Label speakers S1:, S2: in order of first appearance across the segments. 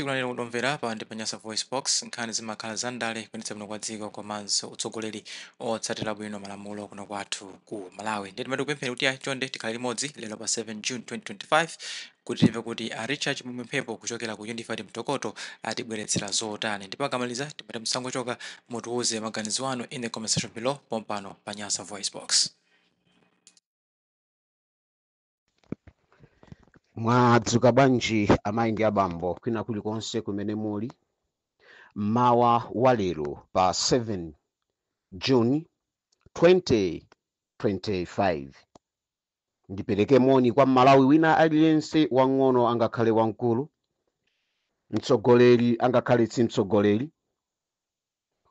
S1: Tikulandireni omvera pa ndi pa Nyasa Voice Box. Nkhani zimakhala zandale, kuyendetsa bwino kwa dziko komanso utsogoleri otsatira bwino malamulo kuno kwathu ku Malawi. Ndiye timati kupempheni kuti chonde tikhale limodzi lero pa 7 June 2025 kuti timve kuti a Richard Chimwemwe Mphepo kuchokera ku Unified Mtokoto atibweretsera zotani. Ndipo akamaliza timati musangochoka, mutiuze maganizo anu in the comment section below pompano pa Nyasa Voice Box.
S2: Mwadzuka bwanji amayi ndi abambo kwina kulikonse kumene muli mmawa wa lero pa 7 June 2025. Ndipereke moni kwa Mmalawi wina aliyense, wang'ono angakhale wamkulu, mtsogoleri angakhale si mtsogoleri,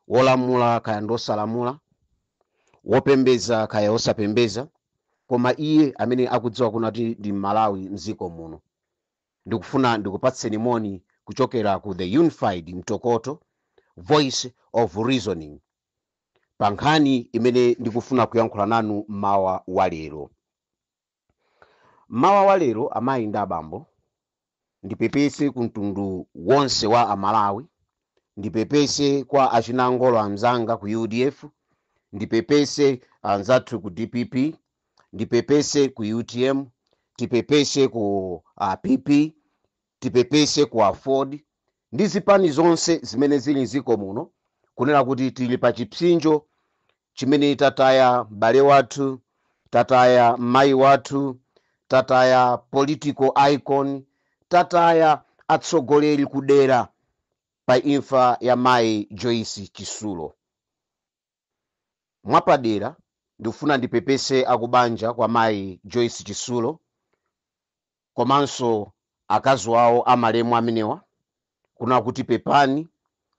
S2: wolamula kaya ndosalamula, wopembeza kaya osapembeza, koma iye amene akudziwa kunati ndi Mmalawi mdziko muno. Ndikufuna ndikupatseni moni kuchokera ku the Unified Mtokoto, Voice of Reasoning, pa nkhani imene ndikufuna kuyankhula nanu mmawa wa lero. Mmawa wa lero, amayi ndi abambo, ndipepese ku mtundu wonse wa Amalawi, ndipepese kwa achinangolo anzanga ku UDF, ndipepese anzathu ku DPP, ndipepese ku UTM, tipepese ku PP, tipepese ku AFORD ndi zipani zonse zimene zili mdziko muno, kunena kuti tili pa chipsinjo chimene tataya m'bale wathu, tataya mayi wathu, tataya political icon, tataya atsogoleri kudera pa imfa ya mayi Joyce Chisulo. Mwapadera ndikufuna ndipepese akubanja kwa mayi Joyce Chisulo komanso akazi awo amalemu amenewa, kuna kuti pepani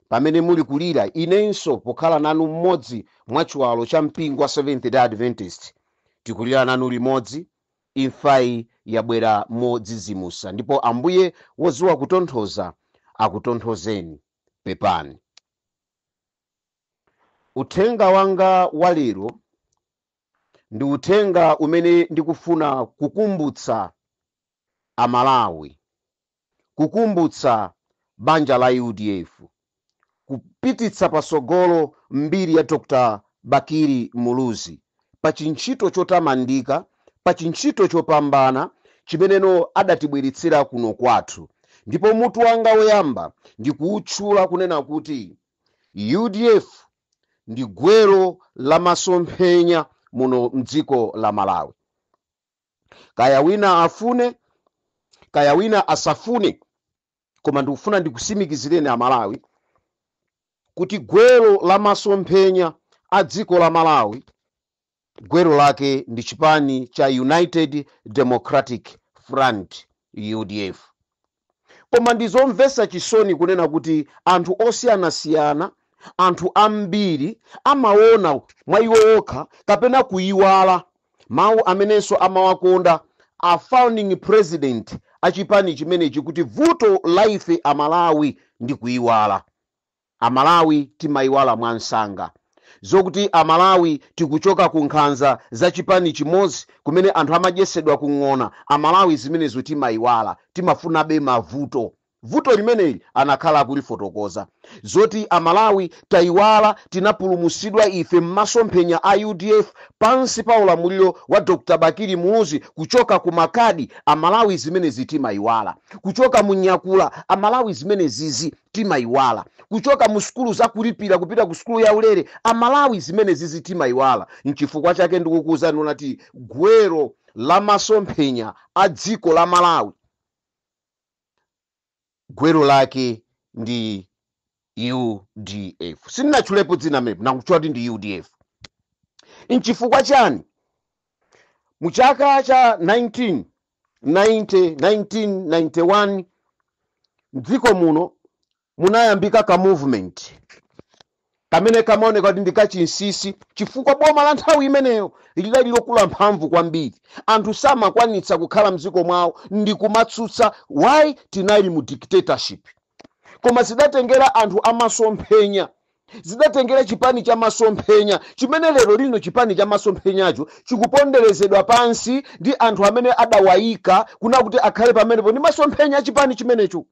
S2: pamene muli kulira. Inenso pokhala nanu mmodzi mwa chiwalo cha mpingo wa Seventh Day Adventist, tikulira nanu limodzi. Imfayi yabwera modzidzimutsa, ndipo Ambuye wodziwa kutonthoza akutonthozeni. Pepani. Uthenga wanga wa lero ndi uthenga umene ndikufuna kukumbutsa Amalawi, kukumbutsa banja la UDF, kupititsa pasogolo mbiri ya Dr Bakili Muluzi pa chintchito chotamandika, pa chintchito chopambana chimeneno adatibweretsera kuno kwathu. Ndipo mutu wanga woyamba ndikuwutchula kunena kuti UDF ndi gwero la masomphenya muno mdziko la Malawi. Kaya wina afune, kaya wina asafune, koma ndikufuna ndikusimikizireni Amalawi kuti gwero la masomphenya a dziko la Malawi, gwero lake ndi chipani cha United Democratic Front, UDF. Koma ndizomvetsa chisoni kunena kuti anthu osiyanasiyana, anthu ambiri amaona mwa iwo okha kapena kuyiwala mawu amenenso amawakonda a founding president achipani chimenechi, kuti vuto la ife Amalawi ndi kuyiwala. Amalawi timayiwala mwansanga. Zokuti Amalawi tikuchoka ku nkhanza za chipani chimodzi kumene anthu amadyesedwa kung'ona, Amalawi zimenezo timayiwala, timafunabe mavuto. Vuto limeneli anakhala akulifotokoza, zoti Amalawi tayiwala tinapulumutsidwa ife m'masomphenya a UDF pansi pa ulamuliro wa Dr Bakili Muluzi kuchoka ku makadi. Amalawi zimenezi timayiwala. Kuchoka mu nyakula, Amalawi zimenezizi timayiwala. Kuchoka mu sukulu zakulipira kupita ku sukulu yaulere, Amalawi zimenezizi timayiwala. Nchifukwa chake ndikukuwuzani unati gwero la masomphenya a dziko la Malawi, gwero lake ndi UDF. Sindinatchulepo dzina mepo, nakutchula kuti ndi UDF. Nchifukwa chani mu chaka cha 1990, 1991, mdziko muno munayambika ka movement kamene kamaoneka kuti ndi kachinsisi, chifukwa boma la nthawi imeneyo lidali lokula mphamvu kwambiri, anthu samakwanitsa kukhala mdziko mwawo ndi kumatsutsa? Why? Tinali mu dictatorship. Koma zidatengera anthu amasomphenya, zidatengera chipani cha masomphenya, chimene lero lino chipani cha masomphenyacho chikuponderezedwa pansi ndi anthu amene adawayika kuna kuti akhale pamenepo ndi masomphenya a chipani chimenecho.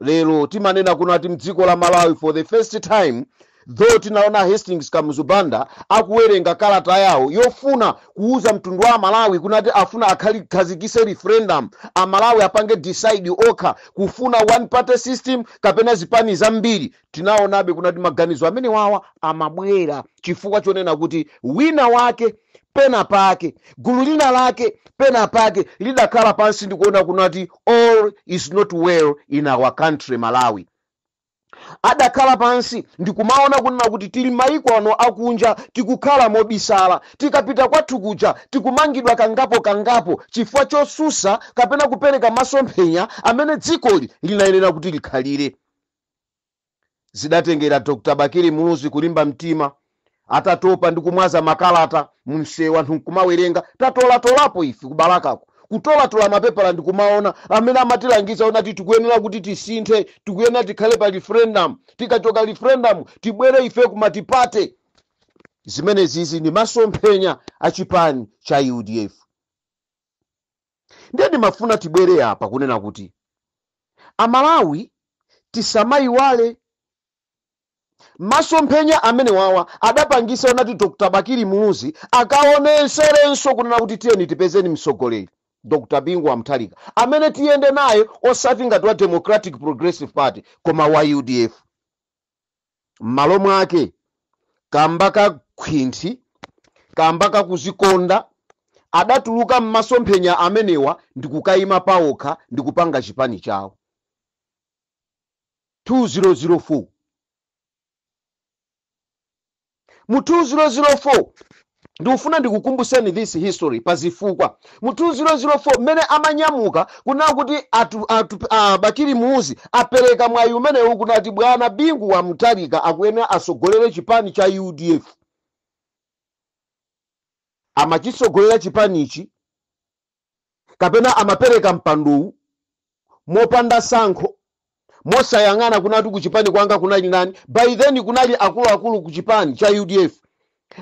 S2: Lero timanena kuno ati mdziko la Malawi, for the first time though, tinaona Hastings Kamuzu Banda akuwerenga kalata yawo yofuna kuuza mtundu wa Malawi kunati afuna akhazikise referendum, Amalawi apange decide okha kufuna one party system kapena zipani zambiri. Tinaonabe kunati maganizo amene wawa amabwera chifukwa chonena kuti wina wake pena pake, gulu lina lake pena pake lidakhala pansi ndikuona kunati all is not well in our country Malawi. Adakhala pansi ndikumaona kunena kuti tili maiko ano akunja, tikukhala mobisala, tikapita kwathu kuja tikumangidwa kangapo kangapo chifukwa chosusa kapena kupereka masomphenya amene dzikoli linayenera kuti likhalire. Zidatengera Dr Bakili Muluzi kulimba mtima, atatopa ndi kumwaza makalata mumsewu, anthu nkumawerenga. Tatolatolapo ife kubalakako, kutolatola mapepala ndikumaona amene amatilangiza onati tikuyenera kuti tisinthe, tikuyenera tikhale pa referendum, tikachoka referendum tibwere ife kumatipate. Zimene zizi ndi masomphenya a chipani cha UDF. Ndiye ndimafuna tibwere apa kunena kuti Amalawi tisamayiwale masomphenya amene wawa adapangisa onati Dr Bakili Muluzi akaonenserenso kunena kuti tiyeni tipezeni mtsogoleri Dr Bingu wa Mutharika amene tiyende naye, osati ngati wa Democratic Progressive Party koma wa UDF. M'malo mwake, kamba ka khwinthi, kamba kakuzikonda, adatuluka m'masomphenya amenewa ndi kukayima pawokha ndi kupanga chipani chawo 2004. Mu 2004, ndikufuna ndikukumbuseni this history pazifukwa. Mu 2004 mmene amanyamuka kunena kuti Bakili Muluzi apereka mwayi umenewu kunati bwana Bingu wa Mutharika akuyenera asogolere chipani cha UDF, amachisogolera chipanichi kapena amapereka mpandowu mopanda sankho, mosayang'ana kunati kuchipani kwanga kunali nani. By then kunali akuluakulu ku chipani cha UDF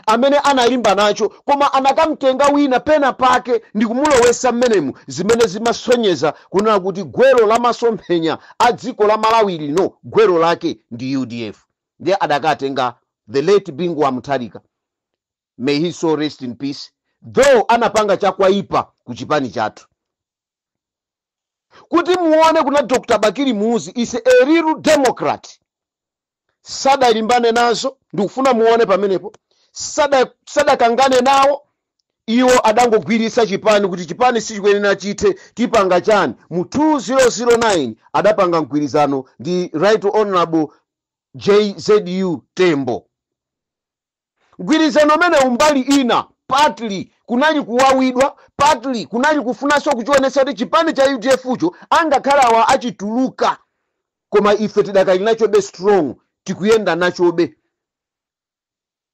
S2: amene analimba nacho, koma anakamtenga wina pena pake ndi kumulowesa mmenemu, zimene zimasonyeza kunena kuti gwero la masomphenya a dziko la Malawi lino, gwero lake ndi UDF. Ndiye adakatenga the late Bingu wa Mutharika, may his soul rest in peace, though anapanga chakwaipa ku chipani chathu. Kuti muone kuna Dr Bakili Muluzi is a real democrat, sadalimbane nazo. Ndikufuna muone pamenepo, sadakangane nawo iwo, adangogwiritsa chipani kuti chipani sichikuyenera chithe, tipanga chani? Mu 2009 adapanga mgwirizano ndi Right Honorable JZU Tembo. Mgwirizano umene umbali ina partly kunali kuwawidwa, partly kunali kufunanso kuchionetsa kuti chipani cha UDF cho angakhala awa achituluka, koma ife tidakali nachobe strong, tikuyenda nachobe.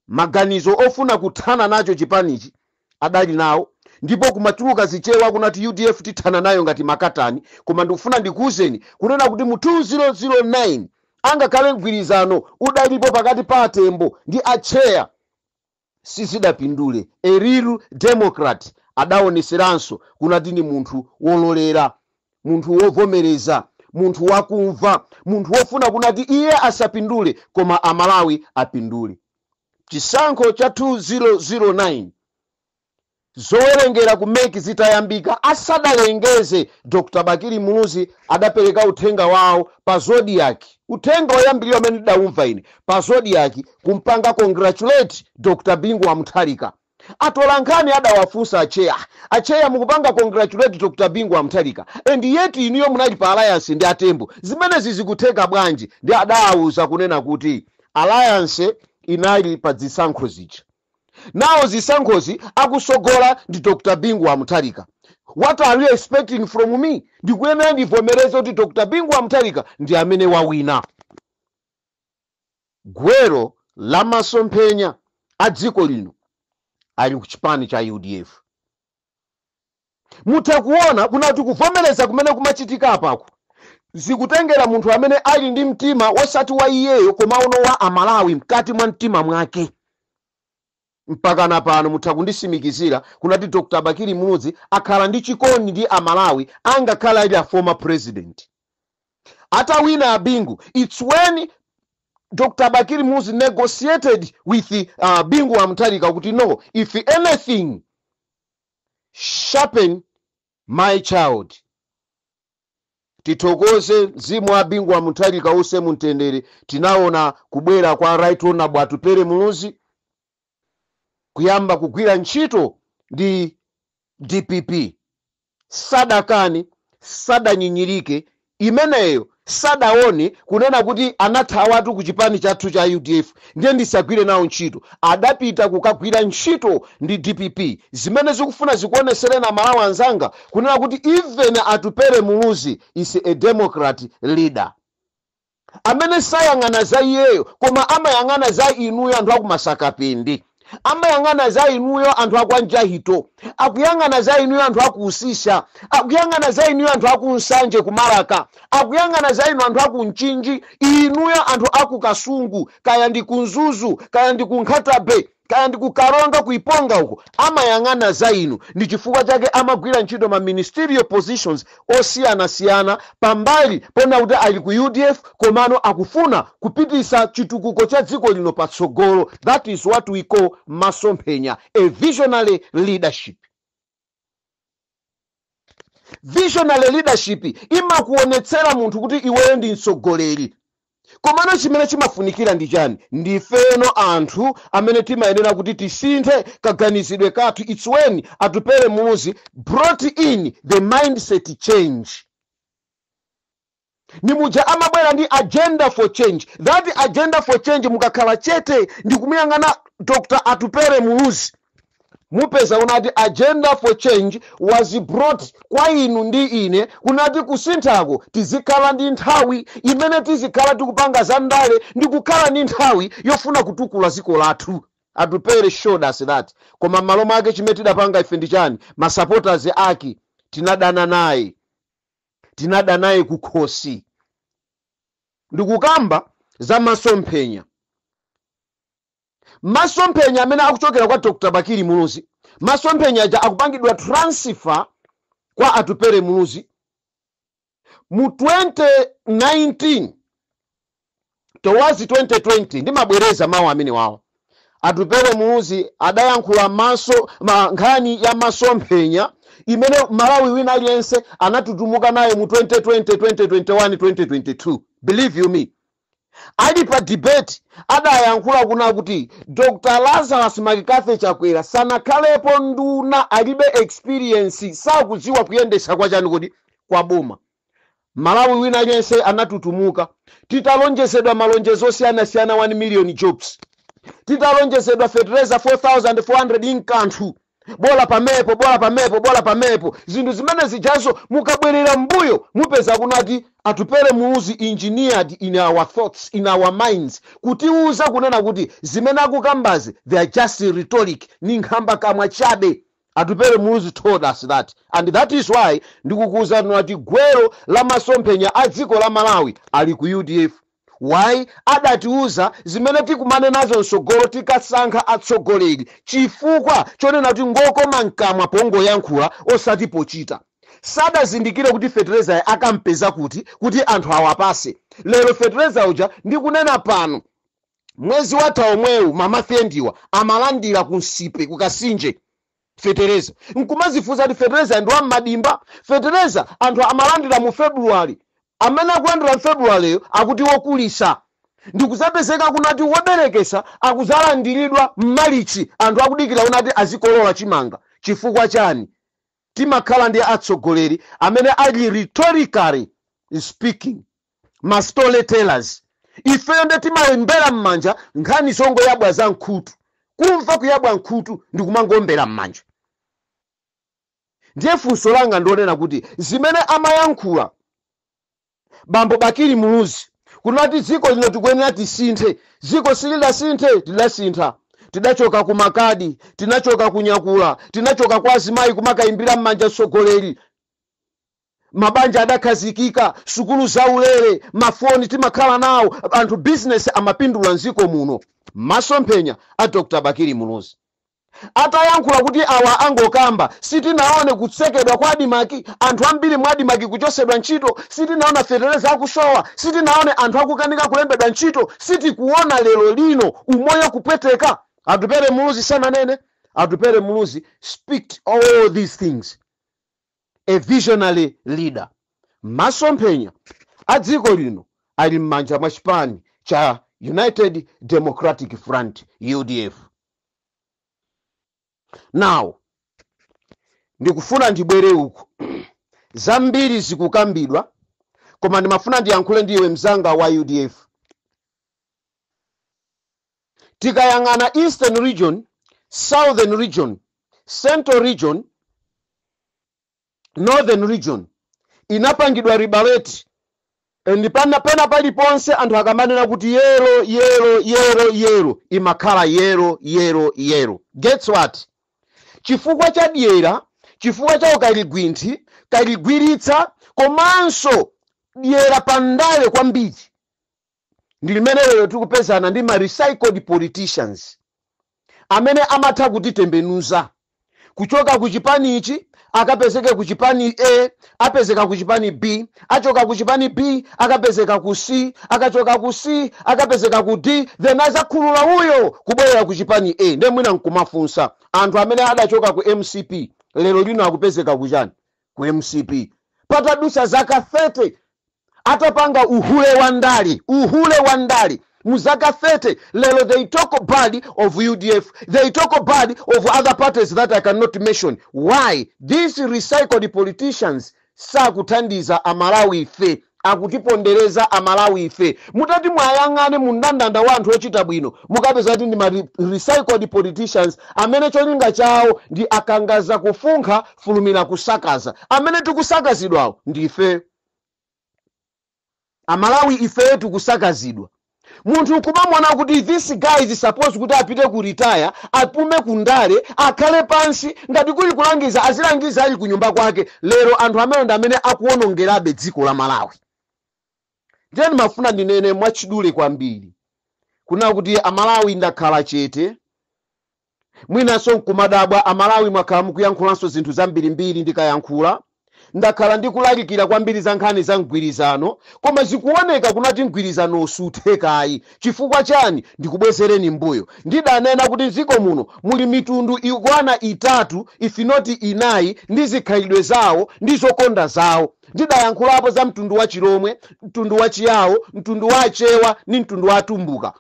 S2: Maganizo ofuna kuthana nacho chipanichi adali nawo, ndipo kumatuluka zichewa kunati UDF tithana nayo ngati makatani. Koma ndikufuna ndikuwuzeni kunena kuti mu 2009 angakhale mgwirizano udalipo pakati pa Atembo ndi acheya, sizidapindule. A real democrat adaoneseranso kunati ni munthu wololera, munthu wovomereza, munthu wakumva, munthu wofuna kunati iye asapindule koma Amalawi apindule. Chisankho cha 2009, zowerengera ku MEC zitayambika, asadalengeze, Dr Bakili Muluzi adapereka uthenga wawo pa Zodiak. Uthenga woyambirira umene ndidawumva ine pa Zodiak, kumpanga congratulate Dr Bingu wa Mutharika. Atola nkhani adawafunsa acheya: "Acheya, mukupanga congratulate Dr Bingu wa Mutharika and yet inuyo munali pa alliance ndi Atembo, zimenezi zikutheka bwanji?" Ndi adawuza kunena kuti alliance inali pa zisankho zija, nawo zisankhozi akusogola ndi Dr Bingu wa Mutharika. What are you expecting from me? Ndikuyenera ndivomereze kuti Dr Bingu wa Mutharika ndi amene wawina. Gwero la masomphenya a dziko lino ali ku chipani cha UDF. Mutha kuona kunati kuvomereza kumene kumachitika apako zikutengera munthu amene ali ndi mtima wosati wa iyeyo koma uno wa Amalawi mkati mwa mtima mwake. Mpakana pano mutha kundisimikizira kunati Dr Bakili Muluzi akhala ndi chikondi ndi Amalawi, angakhala ali a former president. Atawina Abingu, it's when Dr Bakili Muluzi negotiated with Bingu wa Mutharika kuti, "No, if anything, sharpen my child." Tithokoze mzimu wa Bingu wa Mutharika use mumtendere. Tinaona kubwera kwa Right Honorable Atupele Muluzi, kuyamba kugwira ntchito ndi DPP. Sadakani, sadanyinyirike imeneyo, sadaone kunena kuti anathawatu ku chipani chathu cha UDF, ndiye ndisagwire nawo ntchito. Adapita kukagwira ntchito ndi DPP, zimene zikufuna zikuoneserena Malawi anzanga kunena kuti even Atupele Muluzi is a democrat leader amene sayang'ana za iyeyo, koma amayang'ana za inuyo anthu akumasakapindi, amayang'ana za inuyo anthu akwanjahito, akuyang'ana za inuyo anthu akuusisha, akuyang'ana za inuyo anthu akunsanje kumalaka, akuyang'ana za inu anthu akumchinji, inuyo anthu akukasungu, kaya ndi kunzuzu, kaya ndi kunkhatabe, kaya ndi kukaronga, kuiponga uko, amayang'ana za inu. Ndi chifukwa chake amagwira ntchito ma ministerial positions osiyanasiyana, pambali pona kuti ali ku UDF, komano akufuna kupitisa chitukuko cha dziko lino patsogolo. That is what we call masomphenya, a visionary leadership. Visionary leadership imakuonetsera munthu kuti iweyo ndi mtsogoleri. Komano chimene chimafunikira ndi chani? Ndifeno anthu amene timayenera kuti tisinthe kaganizidwe kathu. It's when Atupele Muluzi brought in the mindset change, ni muja amabwera ndi agenda for change. That agenda for change, mukakhala chete ndi kumuyang'ana Dr Atupele Muluzi, mupeza unati agenda for change was brought kwa inu ndi ine, kunati kusinthako tizikhala ndi nthawi imene tizikhala tikupanga za ndale ndi kukhala ndi nthawi yofuna kutukula dziko lathu. Atupele showed us that. Koma m'malo mwake chimene tidapanga ife ndi chani? Masupporters ake tinadana naye, tinada naye kukhosi. Ndikukamba za masomphenya, masomphenya amene akuchokera kwa Dr Bakili Muluzi. Masomphenya aja akupangidwa transfer kwa Atupele Muluzi mu 2019 towards 2020. Ndimabwereza mawu amene wawa: Atupele Muluzi adayankhula maso ma, nkhani ya masomphenya imene Malawi wina aliyense anatutumuka nayo mu 2020, 2021, 2022. Believe you me, ali pa debate adayankhula kuna kuti Dr Lazarus McCarthy Chakwera sanakhalepo nduna, alibe experience, sakudziwa kuyendesa kwa chani kodi kwa boma. Malawi wina aliyense anatutumuka titalonjezedwa malonjezo osiyanasiyana, 1 million jobs, titalonjezedwa fertilizer 4400 inkanthu, bola pamepo, bola pamepo, bola pamepo. Zinthu zimene zijazo, mukabwerera mbuyo mupeza kunati Atupele Muluzi engineered in our thoughts, in our minds, kutiuza kunena kuti zimene akukambazi, they are just rhetoric, ni nkhamba kamwa chabe. Atupele Muluzi told us that, and that is why ndikukuwuzani kuti gwero la masomphenya a dziko la Malawi ali ku UDF. Why? Adatiuza zimene tikumane nazo msogolo tikasankha atsogoleri chifukwa chonena kuti ngokoma mkamwa pongoyankhula, osati pochita. Sadazindikire kuti fetereza akampeza kuti anthu awapase. Lero fetereza uja, ndikunena pano, mwezi watha omwewu mamafendiwa amalandira ku Nsipe, kukasinje, fetereza. Nkumazifunsa kuti fetereza ndi wammadimba? Fetereza anthu amalandira mu February. Amene akulandira mu February akuti wokulisa, ndikuzapezeka kunati woberekesa akuzalandiridwa mmalichi, anthu akudikira unati azikolola chimanga. Chifukwa chani? Timakhala ndi atsogoleri amene ali rhetorically speaking ma storytellers. Ifeyo nde timalembera m'manja nkhani zongoyabwa za nkhutu, kumva kuyabwa nkhutu ndikumangombera m'manja. Ndiye funso langa ndionena kuti zimene amayankhula bambo Bakili Muluzi kunati dziko lino tikuyenera tisinthe, dziko silidasinthe. Tidasintha, tidachoka ku makadi, tinachoka kunyakula, tinachoka kwa azimayi kumakayimbira m'manja mtsogoleri, mabanja adakhazikika, sukulu zaulere, mafoni timakhala nawo, anthu business amapindula mdziko muno. Masomphenya a Dr Bakili Muluzi. Atayankhula kuti awa angokamba, sitinaone kutsekedwa kwa ADMARC, anthu ambiri mu ADMARC kuchosedwa ntchito? Sitinaona fetereza akusowa? Sitinaone anthu akukanika kulembedwa ntchito? Sitikuona lero lino umoyo kupweteka? Atupele Muluzi sananene? Atupele Muluzi speak all these things. A visionary leader. Masomphenya a dziko lino ali m'manja mwa chipani cha United Democratic Front, UDF. Now ndikufuna ndibwere uku. Zambiri zikukambidwa, koma ndimafuna ndiyankhule ndiwe mzanga wa UDF. Tikayang'ana Eastern Region, Southern Region, Central Region, Northern Region inapangidwa liberate, and pena paliponse anthu akamanena kuti yellow, yellow, yellow, yellow, imakhala yellow, yellow, yellow. Guess what? Chifukwa cha dyera, chifukwa cha ukaligwinthi kaligwiritsa, komanso dyera pandale kwambiri, ndi limene lero tikupezana ndi ma recycled politicians amene amatha kutitembenuza kuchoka ku chipani ichi, akapezeke ku chipani A, apezeka ku chipani B, achoka ku chipani B, akapezeka ku C, akachoka ku C, akapezeka ku D, then azakhulula uyo kubwerera ku chipani A. Ndiye mwina nkumafunsa, anthu amene adachoka ku MCP lero lino akupezeka kuchani? Ku MCP, patadusa zaka 30 atapanga uhule wa ndale, uhule wa ndale mu zaka 30. Lero they talk bad of UDF, they talk bad of other parties that I cannot mention. Why? These recycled politicians sakuthandiza Amalawi ife, akutipondereza Amalawi ife. Mutati mwayang'ane mu mndandanda wa anthu ochita bwino, mukapeza kuti ndi ma recycled politicians amene cholinga chawo ndi akangaza kufunkha, fulumira kusakaza. Amene tikusakazidwawo ndife Amalawi ifeyo, tikusakazidwa. Munthu nkumamona kuti this guy is supposed kuti apite ku retire, apume kundale, akhale pansi, ngati kuli kulangiza azilangiza ali ku nyumba kwake. Lero anthu amene ndi amene akuwonongerabe dziko la Malawi. Ndiye ndimafuna ndinene mwachidule kwambiri kuna kuti Amalawi, ndakhala chete, mwinanso nkumadabwa, Amalawi mwakhala mukuyankhulanso zinthu zambirimbiri. Ndikayankhula, ndakhala ndikulalikira kwambiri za nkhani za mgwirizano, koma zikuoneka kunati mgwirizano suthekayi. Chifukwa chani? Ndikubwezereni mbuyo. Ndidanena kuti mdziko muno muli mitundu ikwana itatu, if not inayi, ndi zikhalidwe zawo ndi zokonda zawo. Ndidayankhulapo za mtundu wa Chilomwe, mtundu wa Chiyawo, mtundu wa Achewa ndi mtundu wa Atumbuka.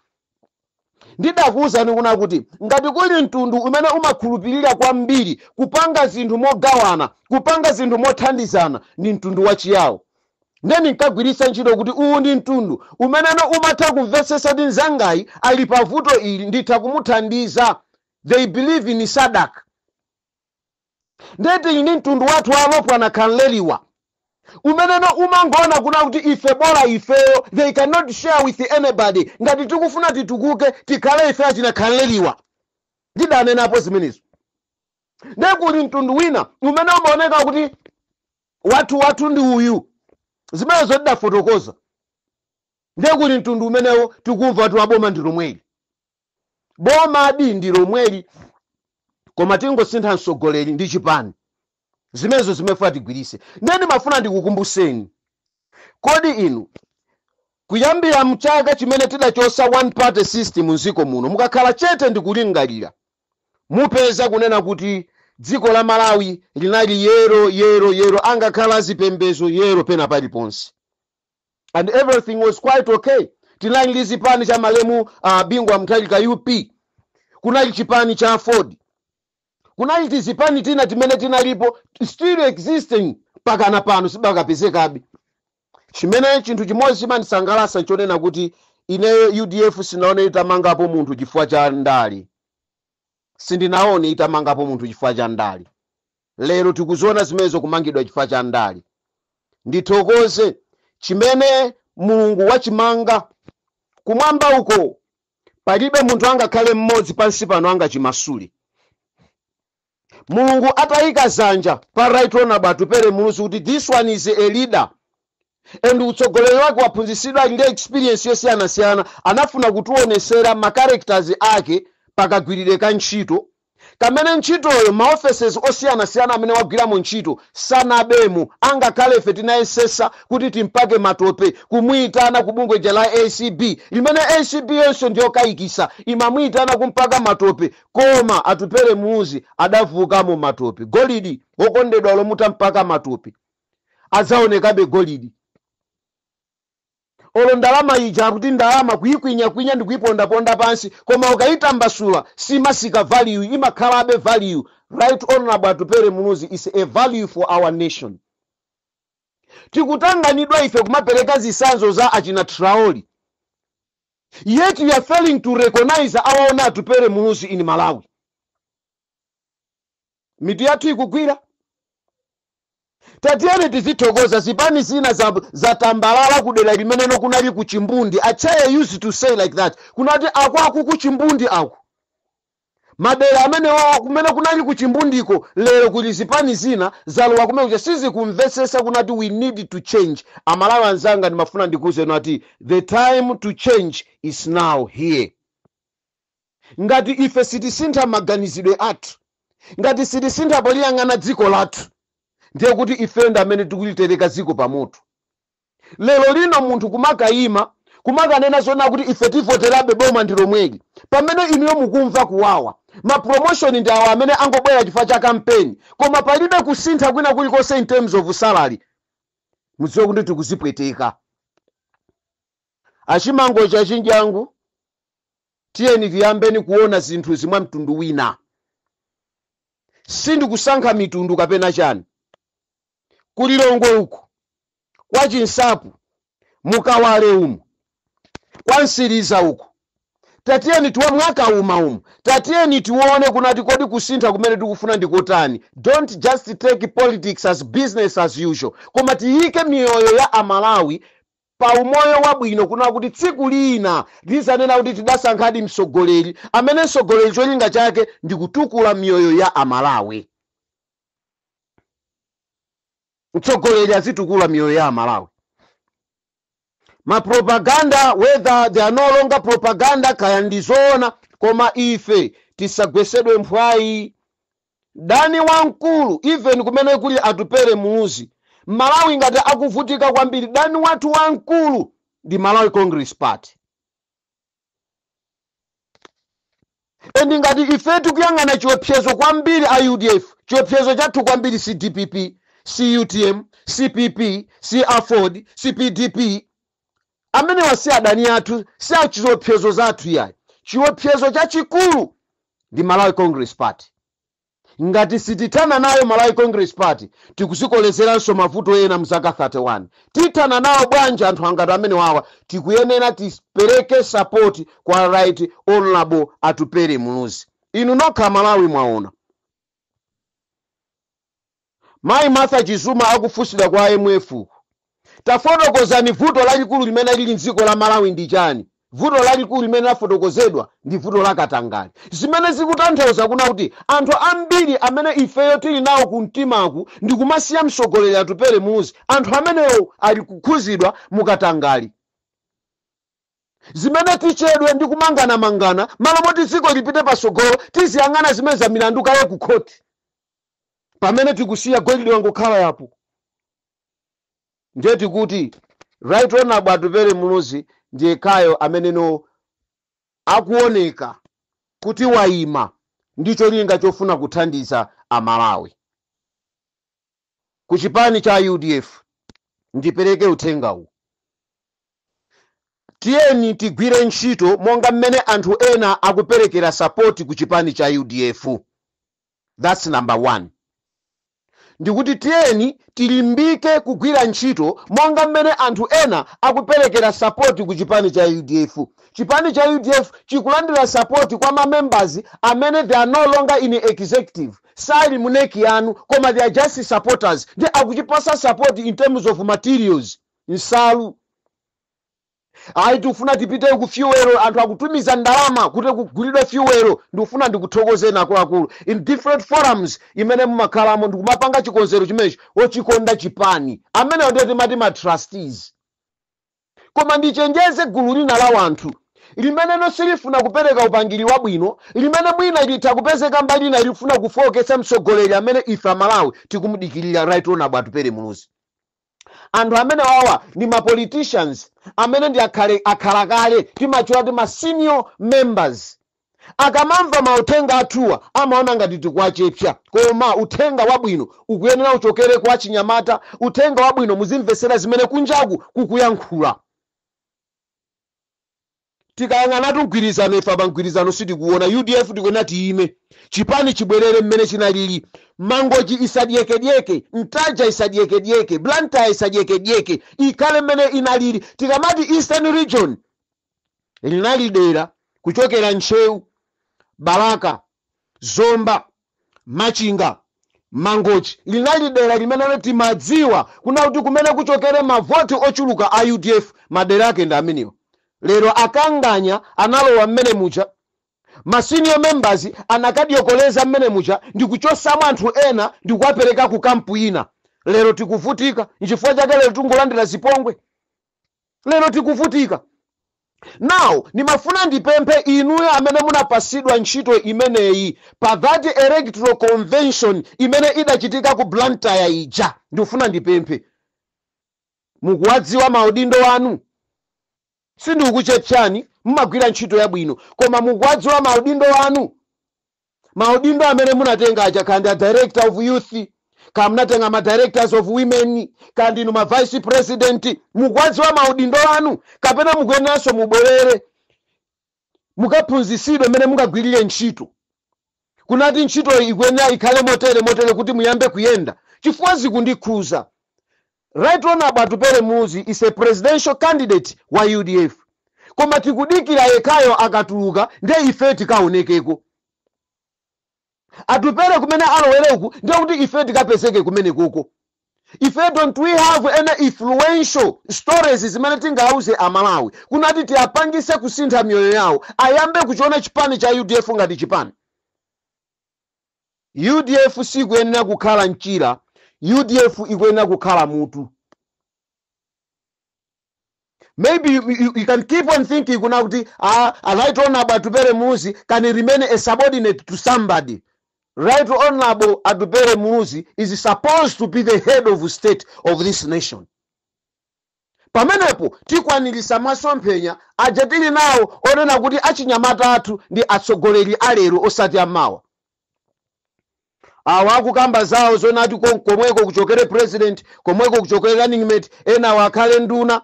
S2: Ndidakuwuzani kuna kuti ngati kuli mtundu umene umakhulupirira kwambiri kupanga zinthu mogawana, kupanga zinthu mothandizana, ndi mtundu wa Chiyawo. Ndiye ndinkagwiritsa ntchito kuti uwu ndi mtundu umeneno umatha kumvetsetsa kuti mzangayi ali pavuto ili, nditha kumuthandiza. They believe in sadak. Ndiye tili ndi mtundu wathu wa Alopwana Khanleliwa umeneno umangoona kuna kuti ife bola ifeyo, they cannot share with anybody. Ngati tikufuna titukuke, tikhale ife achina Khanleliwa. Ndidanenapo zimenezo. Ndiye kuli mtundu wina umene umaoneka kuti wathu wathu ndi uyu. Zimenezo tidafotokoza. Ndiye kuli mtundu umenewo tikumva kuti waboma ndi lomweli. Boma adi ndi lomweli, koma tingosintha mtsogoleri ndi chipani. Zimenezo zimefuna tigwirise. Ndiye ndimafuna ndikukumbuseni, kodi inu kuyambira mchaka chimene tidachosa one party system mdziko muno, mukakhala chete ndikulingalira, mupeza kunena kuti dziko la Malawi linali yellow, yellow, yellow, angakhala zipembezo yellow pena paliponse, and everything was quite okay. Tinali ndi chipani cha malemu Bingu wa Mutharika, UP, kunali chipani cha Ford, kunali tizipani tina timene tinalipo, still existing pakana pano, sibakapezekabe. Chimene chinthu chimodzi chimandisangalatsa nchonena kuti ineyo UDF sinaone itamangapo munthu chifukwa cha ndale. Sindinaone itamangapo munthu chifukwa cha ndale. Lero tikuziona zimenezo, kumangidwa chifukwa cha ndale. Ndithokoze chimene Mulungu wachimanga kumwamba uko, palibe munthu angakhale mmodzi pansi pano angachimasule. Mulungu atayika zanja pa Right Honorable Atupele Muluzi kuti this one is a leader and utsogoleri wake waphunzitsidwa, ali ndi experience yosiyanasiyana, anafuna kutionesera ma characters ake pakagwirire ka ntchito. Kamene ntchitoyo, maoffices osiyanasiyana amene wagwiramo ntchito, sanabemo. Angakhale ife tinayesesa kuti timpake matope, kumuyitana ku bungwe la ACB, limene ACB yonso ndiyokayikisa, imamuyitana kumpaka matope, koma Atupele Muluzi adavukamo matope. Golidi wokondedwa, lomuta mpaka matope, adzaonekabe golidi. Olo ndalama ija, akuti ndalama kuyikwinyakwinya ndi kuyipondaponda pansi, koma ukayitambasula simasika value, imakhalabe value. Right Honorable Atupele Muluzi is a value for our nation. Tikutanganidwa ife kumapereka zitsanzo za achina Traore, yet we are failing to recognize our own Atupele Muluzi in Malawi. Mitu yathu ikugwira? Tatiyeni tizithokoza. Zipani zina zatambalala kudera limeneno kunali ku Chimbundi. Achaye used to say like that, kunati akwaku ku Chimbundi, aku madera amene wawa kumene kunali ku Chimbundiko, lero kuli zipani zina zalowa kumene kuja, sizikumvesesa kunati we need to change. Amalawi anzanga, ndimafuna ndikuwuzeni ati the time to change is now here. Ngati ife sitisintha maganizidwe athu, ngati sitisintha poliyang'ana dziko lathu, ndiye kuti ife ndi amene tikulitereka dziko pamoto. Lero lino munthu kumakayima kumakanena zona kuti ife tivoterabe boma ndi lomweli, pamene inuyo mukumva kuwawa. Mapromotion ndi awo amene angobwera chifukwa cha kampeni, koma palibe kusintha kwina kulikonse in terms of salary. Mudziwe kuti tikuzipweteka. Achimango chachinjangu, tiyeni tiyambeni kuona zinthu zimwa mtundu wina. Sindikusankha mitundu kapena chani. Kulilongwe uku, kwa Chinsapu, mukawale umu, kwa Nsiriza uku, tatiyeni tiwe mwakauma umu, tatiyeni tione kunati kodi kusintha kumene tikufuna ndikotani. Don't just take politics as business as usual, koma tiyike miyoyo ya Amalawi pa umoyo wabwino, kuna kuti tsiku lina lizanena kuti tidasankhadi mtsogoleri amene mtsogoleri cholinga chake ndi kutukula miyoyo ya Amalawi. Mtsogoleri azitukula miyoyo ya Amalawi. Mapropaganda, whether they are no longer propaganda, kaya ndizoona, koma ife tisagwesedwe mphwayi. Dani wamkulu, even kumene kuli Atupele Muluzi, Malawi ngati akuvutika kwambiri, dani wathu wamkulu ndi Malawi Congress Party. And ngati ife tikuyang'ana chiopsezo kwambiri a UDF, chiopsezo chathu kwambiri si DPP, si UTM, si PP, si AFORD, si PDP. Amenewa si adani athu, si achiopsezo zathu yayi. Chiopsezo chachikulu ndi Malawi Congress Party. Ngati sitithana nayo Malawi Congress Party, tikuzikolezeranso mavuto ena mzaka 31. Tithana nawo bwanji anthu angati amene wawa? Tikuyenera tipereke support kwa Right Honorable Atupele Muluzi. Inu nokha Malawi mwaona Mayi Martha Chizuma akufunsidwa kwa IMF, "Tafotokozani, vuto lalikulu limene lili mdziko la Malawi ndi chani?" Vuto lalikulu limene lafotokozedwa ndi vuto la katangale, zimene zikutanthauza kuna kuti anthu ambiri amene ifeyo tili nawo ku mtimaku ndi kumasiya mtsogoleri Atupele Muluzi, anthu amenewo ali kukhuzidwa mukatangali. Zimene tichedwe ndi kumanganamangana, malo moti dziko lipite pasogolo, tiziyang'ana zimene za milandu kaye ku khoti, pamene tikusiya golide wangokhala yapo. Ndiye tikuti Right Honorable Atupele Muluzi ndiye kayo ameneno akuoneka kuti wayima ndi cholinga chofuna kuthandiza Amalawi. Ku chipani cha UDF ndipereke uthengawu: tiyeni tigwire ntchito monga mmene anthu ena akuperekera support ku chipani cha UDF. That's number one. Ndikuti tiyeni tilimbike kugwira ntchito monga mmene anthu ena akuperekera support ku chipani cha UDF. Chipani cha UDF chikulandira support kwa mamembers amene they are no longer in executive, sali mu NEC yanu, koma they are just supporters, ndi akuchipasa support in terms of materials, nsalu. Ayi, tikufuna tipite ku fuel, anthu akutumiza ndalama kuti kugulidwe fuel. Ndikufuna ndikuthokozeni akuluakulu in different forums imene mumakhalamo ndikumapanga chikonzero chimenechi, wochikonda chipani amenewo ndiye timati ma trustees. Koma ndichenjeze gulu lina la wanthu Limene silifuna kupereka upangiri wabwino, limene mwina litha kupezeka mbali ina lifuna kufowoketsa mtsogoleri amene ife Amalawi tikumudikirira, Right Honorable Atupele Muluzi. Anthu amene wawa ndi ma politicians amene ndi akhale akhala kale, timachula ti ma senior members. Akamamva mauthenga athuwa amaona ngati tikuwachepsa, koma uthenga wabwino ukuyenera uchokere kwa chinyamata. Uthenga wabwino muzimvesera zimene kunjaku kukuyankhula. Tikayang'anatu mgwirizano, ife apa mgwirizano sitikuona. UDF tikuyenera tiyime, chipani chibwerere mmene chinalili. Mangochi isadyekedyeke, Ntaja isadyekedyeke, Blantyre isadyekedyeke, ikhale mmene inalili. Tikamati Eastern Region, linali dera kuchokera Ntcheu, Balaka, Zomba, Machinga, Mangochi. Linali dera limene timadziwa kuna kuti kumene kuchokere mavoti ochuluka a UDF, madera ake ndi amenewo. Lero akanganya analowa mmene muja, ma senior members anakadyokoleza mmene muja ndi kuchosamo anthu ena ndi kuwapereka ku camp ina. Lero tikuvutika. Nchifukwa chake lero tingolandira zipongwe, lero tikuvutika. Now ndimafuna ndipemphe inuyo amene munapasidwa ntchito imeneyi pa that electoral convention imene idachitika ku Blantyre ija, ndikufuna ndipemphe, mukuwadziwa maudindo anu? Sindikukuchepsani, mumagwira ntchito yabwino, koma mukuwadziwa maudindo anu? Maudindo amene munatenga aja, kandi a director of youth, ka munatenga ma directors of women, kandi inu ma vice president, mukuwadziwa maudindo anu, kapena mukuyeneranso mubwerere mukaphunzisidwe mmene mungagwirire ntchito, kunati ntchito ikuyenera ikhale motere motere, kuti muyambe kuyenda? Chifukwa zikundikhuza. Right Honorable Atupele Muluzi is a presidential candidate wa UDF, koma tikudikira yekhayo akatuluka ndiye ife tikaonekeko. Atupele kumene alowere uku, ndiye kuti ife tikapezeke kumene koko. Ife, don't we have any influential stories zimene tingauze Amalawi kunati tiyapangise kusintha miyoyo yawo, ayambe kuchiona chipani cha UDF ngati chipani? UDF sikuyenera kukhala mchira, UDF ikuyenera kukhala mutu. Maybe you can keep on thinking kuna kuti Right Honorable Atupele Muluzi can remain a subordinate to somebody. Right Honorable Atupele Muluzi is supposed to be the head of state of this nation. Pamenepo tikwanirisa masomphenya aja tili nawo onena kuti achinyamata athu ndi atsogoleri alero, osati amawa. Awa akukamba zawo zonati komweko kuchokere president, komweko kuchokere running mate, ena akhale nduna.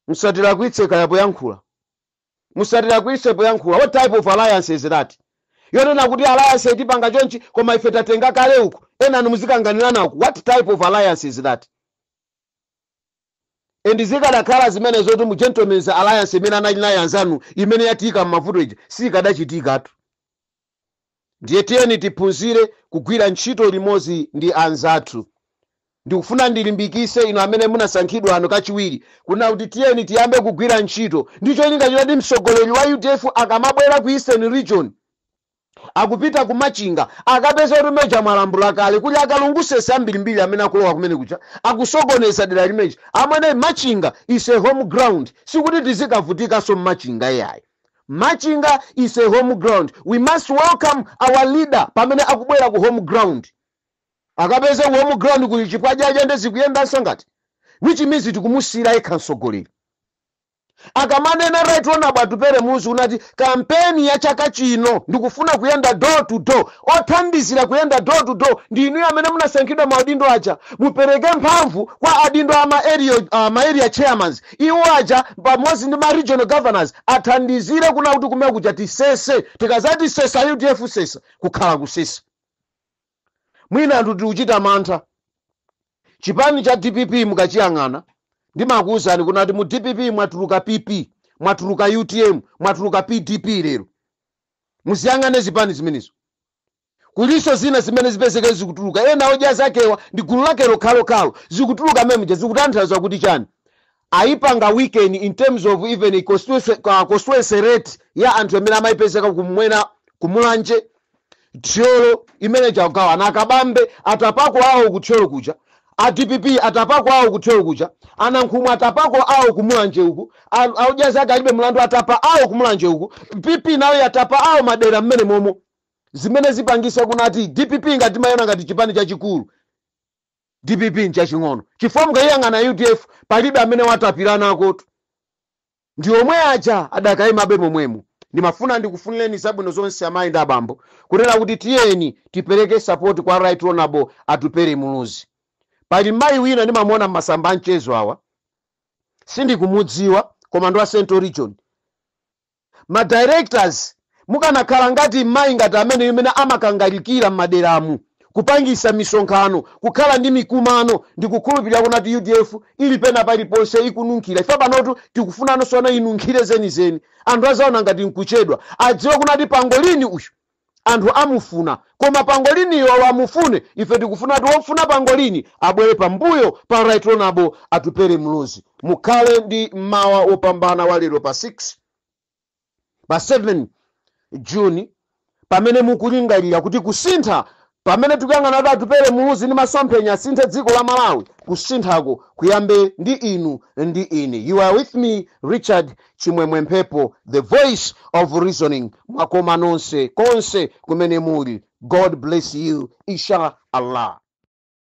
S2: Musatilakwitse kaya poyankhula, musatilakwitse poyankhula. What type of alliance is that yonena kuti alliance itipanga chonchi, koma ife tatenga kale uku, ena muzikanganirana uku? What type of alliance is that? And zikadakhala zimene zoti mu gentlemen's alliance imene anali nayo anzanu, imene yatika m'mavuto ija, sikadachitikatu. Ndiye tiyeni tiphunzire kugwira ntchito limodzi ndi anzathu. Ndikufuna ndilimbikise inu amene munasankhidwa ano kachiwiri kuna kuti tiyeni tiyambe kugwira ntchito ndi cholinga choti mtsogoleri wa UDF akamabwera ku Eastern Region, akupita ku Machinga, akapeza kuti meja mwalambula kale, kuli akalungusese ambirimbiri amene akulowa kumene kucha, akusokoneza dera limeji. Amwene, Machinga is a home ground. Sikuti tizikavutikanso mmachinga iyayi. Machinga is a home ground. We must welcome our leader pamene akubwera ku home ground. Akapeze ku home ground kuli chipwajaja, ndi zikuyendanso ngati, which means tikumusiyira yekha mtsogoleri. Akamanena Right Honorable Atupele Muluzi unati kampeni ya chaka chino ndikufuna kuyenda door to door, othandizira kuyenda door to door ndi inuyo amene munasankhidwa maudindo aja. Mupereke mphamvu kwa adindo ama area, ma area chairmans. Iwo aja pamodzi ndi ma regional governors athandizire kuna kuti kumene kuja tisese. Tikazati sesa, UDF sesa, kukhala kusesa. Mwina anthu tikuchita mantha chipani cha DPP. Mukachiyang'ana, ndimakuwuzani kunati mu DPP mwatuluka PP, mwatuluka UTM, mwatuluka PDP. Lero muziyang'ane zipani zimenezo, kuliso zina zimene zipezeke zikutuluka. Ena odya zakewa ndi gulu lake lokhalokhalo zikutuluka memuja. Zikutanthauza kuti chani? Ayipanga weaken in terms of even constituency rate ya anthu amene amayipezeka kumwera, kumulanje, Thyolo imene chagawana. Akabambe atapako awo kuthyolo kuja, a DPP atapako awo kuthyolo kuja. Anankhumwa atapako awo kumulanje uku, audya zake alibe mlandu atapa awo kumulanje uku, PP nayo yatapa awo madera mmene momo, zimene zipangisa kunati DPP ngati mayona ngati chipani chachikulu, DPP nchaching'ono, chifukwa mukayiyang'ana UDF palibe amene watapiranako, ndi omwe aja adakayimabe momwemo. Ndimafuna ndikufunireni zabwino zonse, amayi ndi abambo, kunena kuti tiyeni tipereke support kwa Right Honorable Atupere Muluzi. Pali mayi wina ndimamuona m'masamba amchezo awa, sindikumudziwa, koma ndi wa Central Region. Ma directors, mukanakhala ngati mayi ngati amene imene amakangalikira m'maderamu, kupangisa misonkhano, kukhala ndi mikumano, ndikukhulupirira kunati UDF ili pena paliponse ikununkhira. Ife panotu tikufunanso sona inunkhire zenizeni, anthu azaona ngati nkuchedwa, adziwe kunati pangolini uyu anthu amufuna. Koma pangoliniyo amufune, ife tikufuna kuti wofuna pangolini abwere pambuyo pa Right Honorable Atupere Muluzi. Mukhale ndi mmawa wopambana wa lero pa 6, pa 7 Juni, pamene mukulingalira kuti kusintha, pamene tikuyang'ana kuti Atupere Muluzi ndi masomphenya asinthe dziko la Malawi, kusinthako kuyambe ndi inu ndi ine. You are with me, Richard Chimwemwe Mphepo, the voice of reasoning. Mwakoma nonse konse kumene muli. God bless you, insha Allah.